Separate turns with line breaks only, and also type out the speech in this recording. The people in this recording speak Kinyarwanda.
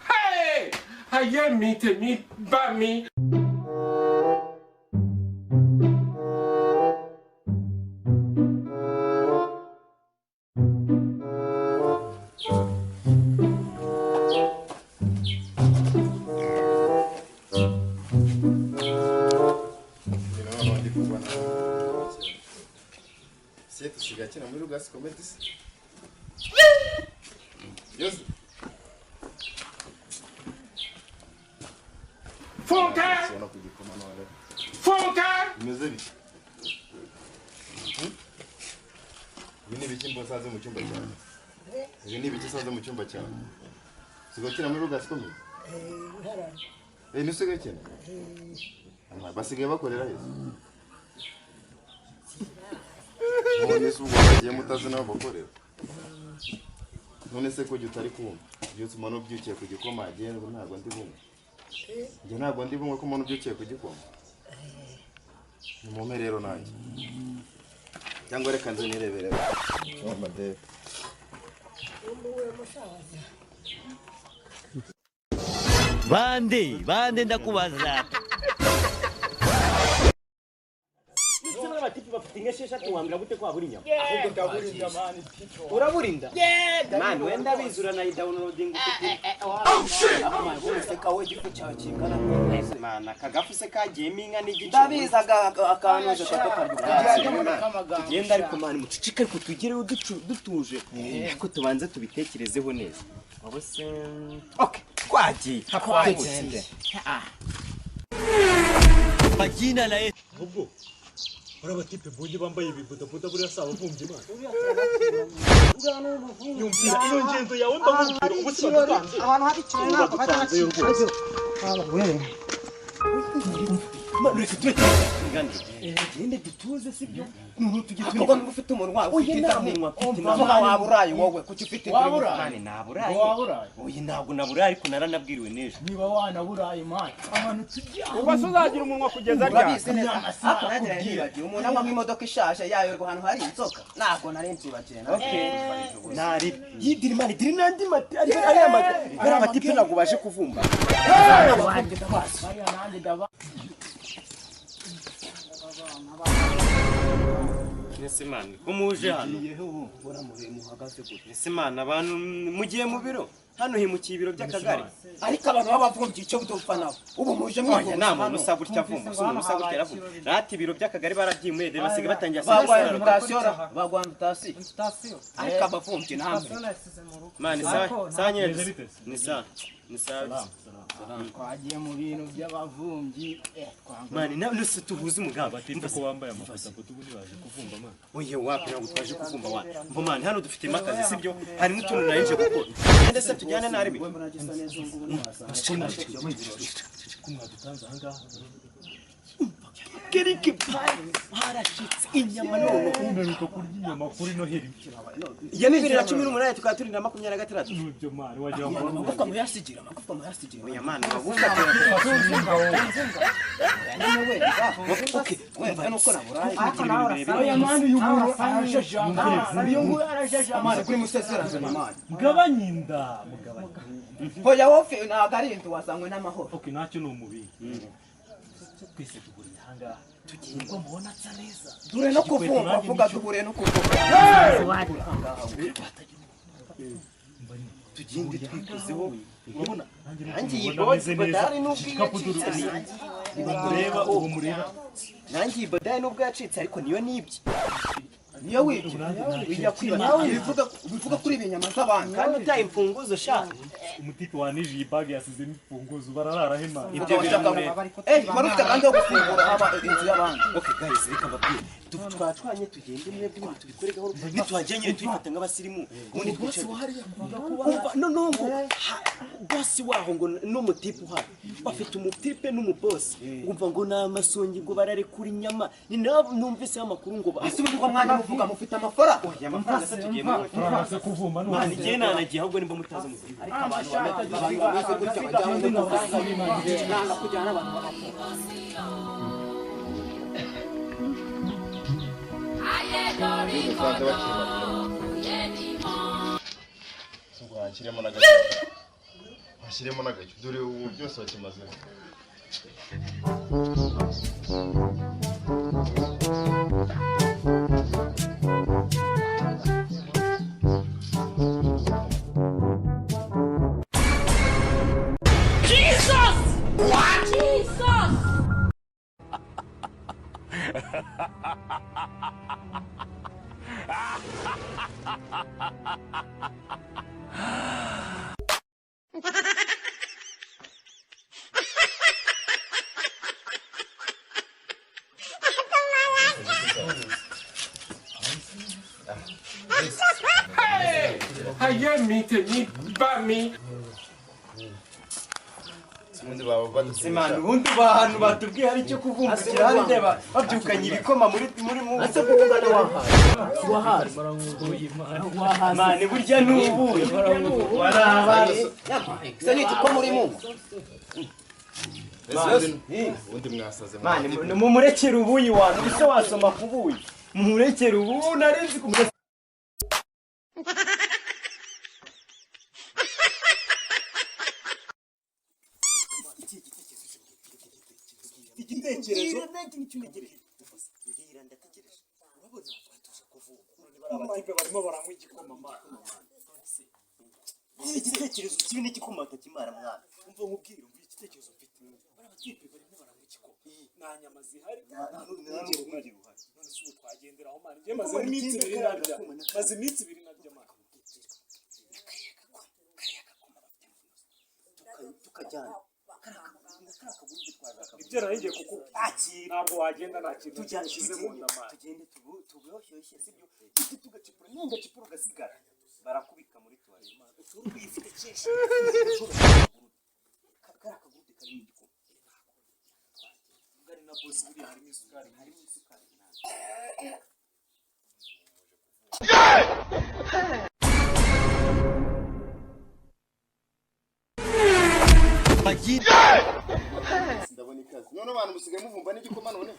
Hey! Ayé mi tèmi bá mi.
Tusigaye muri Rugasi Comedy se? Yose.
Funke! Funke!
Bimeze bite? Ibi ni ibiki mbasanze mu cyumba cyawe? Ibi ni ibiki usanze mu cyumba cyawe? Usigaye ukina muri Rugasi Comedy? Eh, ni usigaye ukina? Basigaye bakorera he? None se ubwo bagiye mutazi nabo bakorera? None se ko ujya utari kumva? Byutse umuntu ubyukiye ku gikoma agenda ntabwo ndi bumwe. Njye ntabwo ndi bumwe ko umuntu ubyukiye ku gikoma. Ni mumpe rero nanjye. Cyangwa reka nze nirebere.
Bande, bande ndakubaza.
Abatipi bafite inka esheshatu wambwira gute ko wabura inyama? Ahubwo ndaburinda mani ticho. Uraburinda? Mani wenda bizura na downloading ufite. Oh shit! Mani wese kawe igifu cyawe kingana. Mani akagafu se kagiyemo inka n'igice. Ndabiza akantu gato karyo. Tugenda ariko mani mucicike ariko tugireyo dutuje. Ariko tubanze tubitekerezeho neza. Wabo se okay, twagiye. Twagiye.
Majina la
ahubwo bari abatipe mbonye bambaye ibibodaboda buriya si abavumbyi Imana. Yumvira iyo ngendo yawe mbamubwira ubu si badutanze.
Ahantu hari ikirori ntabwo
badutanzeyo rwose.
Mani reka tube tugende dutuze sibyo? Noneho tujye
Ahubwo niba ufite umunwa ufite
nta munwa mfite
inama waburaye wowe kuki ufite
waburaye? Mani naburaye.
Waburaye?
Oya ntabwo naburaye ariko naranabwiriwe n'ejo.
Niba wanaburaye mani ahantu tujya
Ubwo se uzagira umunwa kugeza ryari?
Urabizi neza ariko nanjye nari nibagiwe umuntu anywa nk'imodoka ishaje yayorwa ahantu hari inzoka ntabwo nari nzibagiwe.
Okay. Nari yidiri mani diri nandi mati ari ari amati abatipe ntabwo baje kuvumba.
Bariya nanjye ndaba
Ese mani ko muje hano? Ese mani abantu mugiye mu biro? Hano himukiye ibiro by'akagari.
Ariko abantu b'abavumbyi icyo dupfa nabo ubu muje
Oya
mwivumba
nta muntu usa gutya avumba, si umuntu usa gutya aravumba. Rati ibiro by'akagari barabyimuye dore basigaye batangira
bagwa
serivisi.
invitation bagwa invitation ariko abavumbyi namwe
Mani sawa sawa nyine ni sawa ni sawa.
Twagiye mu bintu by'abavumbyi twanga.
Mani nawe nuse tuhuze umugambi.
Batipe ko bambaye amabodaboda ubu ntibaje kuvumba mani.
Oya wapi ntabwo twaje kuvumba wa. Mbo mani hano dufitemo akazi sibyo? Hari n'utuntu nari nje gukora. Gende se tujyane na Arimi.
Ko mwadutanze aha ngaha.
Kereke harashitse inyama none.
Umeruka kurya inyama kuri Noheli.
Ya 2018 tukaba turi na 26.
N'ibyo mani wagira ngo
amagufwa muyasigira amagufwa muyasigira.
Oya mani amagufwa
Okay, wenda nuko naburaye.
Ariko nawe urasa. Oya mani uyu nguyu arajajanga. Uyu nguyu arajajanga.
Mani kuri musezerano mani.
mugabanye inda mugabanye.
Hoya wowe ntabwo ari inzu wasangwe n'amahoro.
Okay ntacyo ni umubiri. Twese tuguriye aha ngaha. Tugiye ngo mubona atsa neza.
Dure no kuvumba avuga duhure no kuvumba.
Tugende twikuzeho.
Urabona
Nanjye iyi
ubona ameze neza.
bodari nubwo yacitse
Ubu mureba ubu mureba.
nanjye iyi bodari nubwo yacitse ariko niyo nibye.
Niyo wibye ujya kwiba bivuga kuri ibinyama z'abantu
Kandi utaye imfunguzo sha.
Umutipe wanije iyi bag yasizemo imfunguzo bararara he mani.
Ibyo biramureba.
Eh, wari ufite gahunda yo gufungura haba inzu y'abandi.
Okay guys, reka mbabwire. Twacwanye tugende mwebwe ibintu tubikore gahoro. Nituhagera nyine tuyifata nk'abasirimu. Ubundi twicare. Umva noneho ngo bosi waho ngo n'umutipe uhari. Bafite umutipe n'umubosi. Umva ngo ni amasongi ngo bararekura inyama. Ni nawe numvise amakuru ngo
Ese ubundi ko mwanya muvuga mufite amafaranga?
Oya amafaranga se tugiye muri
Uramaze kuvumba none.
Mani igihe nanagiye ahubwo nimba mutazi muzima.
Ariko abantu bameze gutya bajyana no kuvuga. Nanga kujyana n'abantu b'abapfu.
Usanze bakimara. Ubwo washyiremo n'agacyo. Washyiremo n'agacyo. Dore ubu byose bakimazeho.
Ayé mi tèmi bá mi.
Ubundi baba
Simana ubundi bantu batubwiye hari icyo kuvumbukira hari ndeba babyukanye ibikoma muri muri mu
Ese kuko ungana wahaze. Wahaze.
Mani burya nubu warabari
Se ni igikoma urimo unywa?
Ubundi mwasaze.
Mani mumurekere ubuyi wantu ese wasoma kubuyi mumurekere ubu narinzi kumureka. Igitekerezo
Abatipe barimo baranywa igikoma mani.
Igitekerezo kibi n'igikoma batakimara mwana.
Umva nkubwire, umva igitekerezo mfite. Bari abatipe barimo baranywa igikoma. Nta nyama zihari. Nta n'urugero uhari. None se ubu twagenderaho mani. Njye maze iminsi ibiri narya. Maze iminsi ibiri narya mani.
Tukajyana
Ibyo nari ngiye kukubwira. Ntabwo wagenda nta kintu ushyize mu nda mani.
Tugende tuboshyushye sibyo tugacipura n'ingacipura ugasigara barakubika muri tuwarete ifite cyinshi kariya kagurupe karimo igikoma.
Ngari na bosi buriya harimo isukari.
Harimo isukari.
Ndabona ikaze. None abantu musigaye muvumba n'igikoma none.